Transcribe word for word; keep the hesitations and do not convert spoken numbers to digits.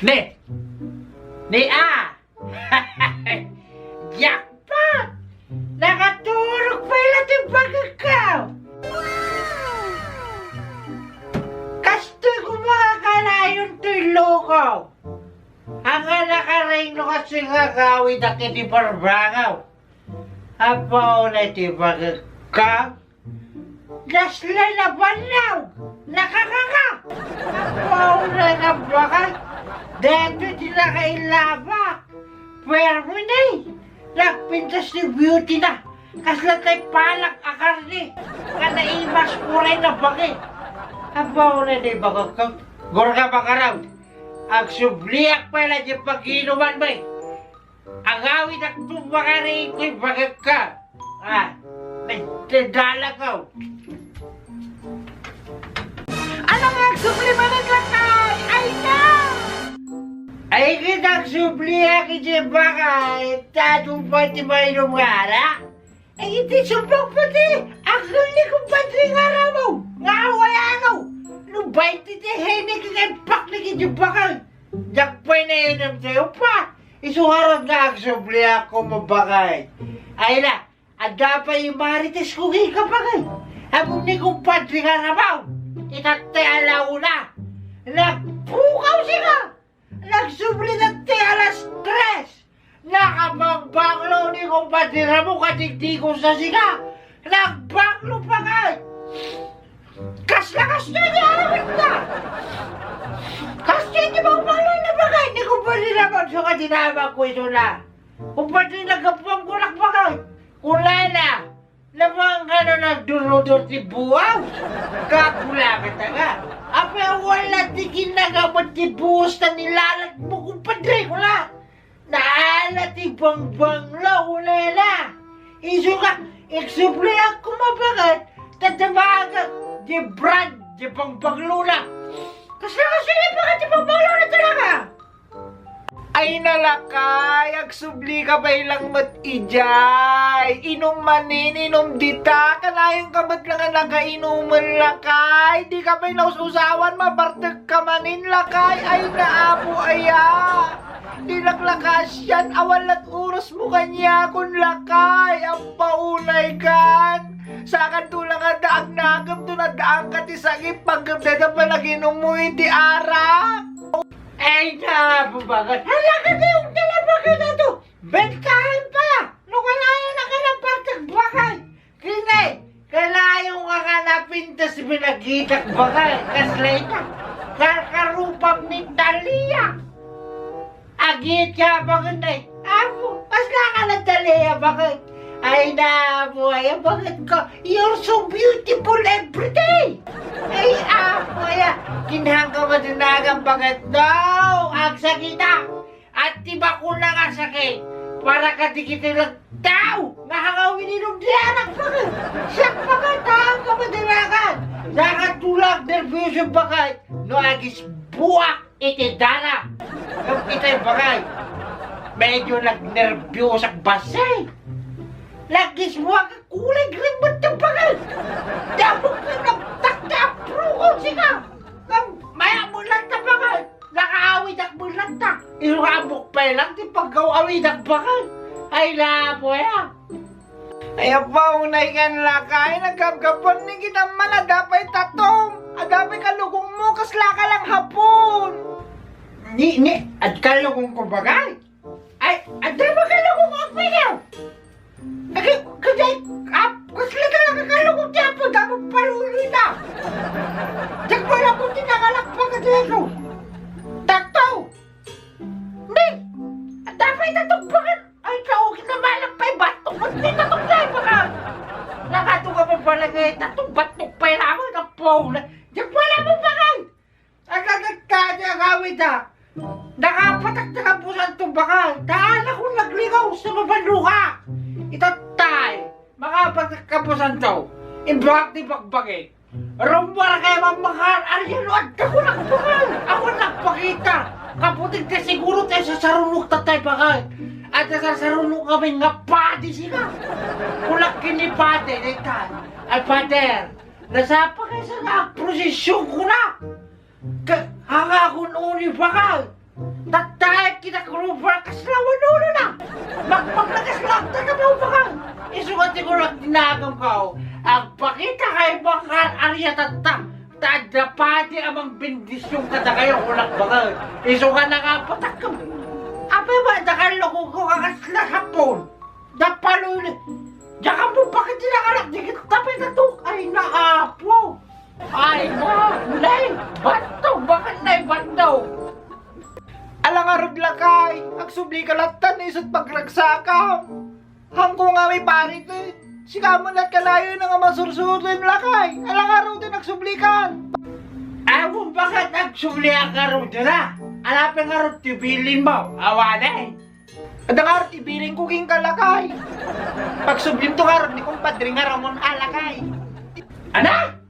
Ni! Ni a! Jackpot! Nakaturog pay la ti bagekko! Kastoy koma nga kanayon toy loko! Ania, nakareng no kasdi nga agawidak iti barbangaw. Apo, unay ti bagekko. Kasla nabannaw! Nakakaka! Apo, unay nga bakay! Daytoy ti nakailabak! Permi ni! Nagpintas ti beauty na! Kasla tay palak a karne! Nga naimas uray nabaki! Apo, unay ti bagekko. Gurka, Pangaraw! Agsubliak pay la ti paginumanmi! Agawidak pumakaring ti bagekko. Ah, nagdadalakaw. Ania nga agsubli manen, lakay? Ay na! Ay, ket agsubliak iti bagay, ta adu pay ti mainum nga arak. Ay, iti sumpok pati, agul ni kumpadre nga aramaw, nga awayan. No baynte ti henek nga impaknek iti bagay. Diak pay nainum ti upa. Isu ngarud nga agsubliak koma, bakay. Ay la, adda pay i Marites ko kenka, bakay. Ammom ni kumpadre nga aramaw. Itattay a launa. Nagpukaw sika. Nagsubli daytoy alas tres. Nakabangbanglo ni kumpadre Ramo, kadigdigos na sika. Nagbanglo, bakay. Kasla kastoy ti aramidna. Kastoy ti bangbanglo na, bakay, ni kumpadre Ramo, isu nga dinamagko isuna. Kumpadre, naggapuam kunak, bakay. Kunana, naman ka no nagdurudur ti buos? Gagula ka taga. Apay, wala ti kinagabat ti buos ta nilalat mo, kumpadre, kuna. Naala ti bangbanglo, kunana. Isu nga, agsubliak koma, bakay, ta damagak ti brand ti bangbanglo na. Kasla, kasla, bakay, ti bangbanglo na talaga. Ay na, lakay, agsublika pay lang met idiay. Inum manen, inum dita. Kanayonka met lang a nakainumen, lakay. Dika pay naus-usawan, mabartekka manen, lakay. Ay na, apo aya. Dinak la kasian, awan lat oras mo kaniakon, lakay. Ampaunay kan. Sakanto lang a daag nakem to, naddaanka ti sakit, pagkep dayta panaginum mo iti arak. Ay, na, bubagan. Hala, kadi, ugda na ba ka na to? Bentahan paya. No, kanayon na ka na, partek, bakay. Kine, kanayon nga ka napintas, binagitak, bakay. Kasla ita. Karkarupam ni Talia. Agit ka, bakit, ay? Apo, kasla ka na, Talia, bakit? Ay, na, apo, ay, bakit ko? You're so beautiful every day! Ay, apo, ay, kinahang ka madinagan, bakit? No! Agsakita! At ti bakuna nga sakit, para kadagiti lang tao nga hangawin inum di anak, bakit? Siak, bakit? Haan ka madinagan! Saka tulak, nervioso, bakit? No, agis buak iti dara. Ngem itay, bakay, medyo nagnerbiyosak bassit. Naggismo a kulay green met ti bakay. Damo ka nagtakta a prukot sika. Ngem mayat met latta, bakay. Nakaawidak met latta. Isu nga ammok pay lang ti paggaw-awidak, bakay. Ay, lapo ya. Ay, apo, unay ken lakay, nagkapkapan ni kinamman, adda pay tatom, adda pay kalukong mo, kasla ka lang hapon. Ni, ni, at kalukong ko bagay? Ay, adda pay kalukong ko, agpay ka. Nagi, kajay, ap, kasla ka lang kalukong ti apo, dapat paluloy na. Diak pala po tinagalak pa ka dito. Tato! Ni, adda pay tatom, bakit? Ay, kao, kinamalang pay batok, ba't may tatok na, baka? Nakato ka pa pala nga, tatok, batok pay naman, ang paula. Diyan pala mo, bakay. Ang agad ka, di agawid, ha? Nakapatak na kapusan to, bakay. Daan ako naglingaw sa mabaluha. Itatay, makapatak kapusan to. Imbak di bagbagi. Rumbar kay mammakar, arian no adda ko nagpakal. Ako nagpakita. Kaputing ti siguro tayo sa sarunok tatay bakal. At sa sarunok kami nga padi sika. Kulak kini padi, daytan. Ay, pader, nasapa kayo sa nagprosesyon ko na. Ka, hanga akong uni bakal. Tattaek kita grupo a kasla wano na. Magpaglakas lang ta kapaw bakal. Isu nga ti kurak ti nagamko. Agpakita kay bakal ariya tatta. Ta adda padi a mangbendision kadakayo, kunak bakal. Isu nga nakapatakkem. Apay ba dakal lokogo a kasla Hapon? Napaluli. Diak ammo bakit ti nangalak di kita pitatok. Ay, naapo. Ay, na, nay, bato, bakit nay bato? Ala ngarud, lakay, agsubli ka latta ni isut pagragsakam. Hangko nga may pari ti, sika met latta kanayon nga masursurotem, lakay. Ala ngarud ti agsubli ka. Awan bakit agsubli a ngarud na? Ala pay ngarud ti bilinmo, awanen. Adda ngarud ti bilinko kenka, lakay. Pagsublim to ngarud ni kumpadre nga Ramon a, lakay. Ana?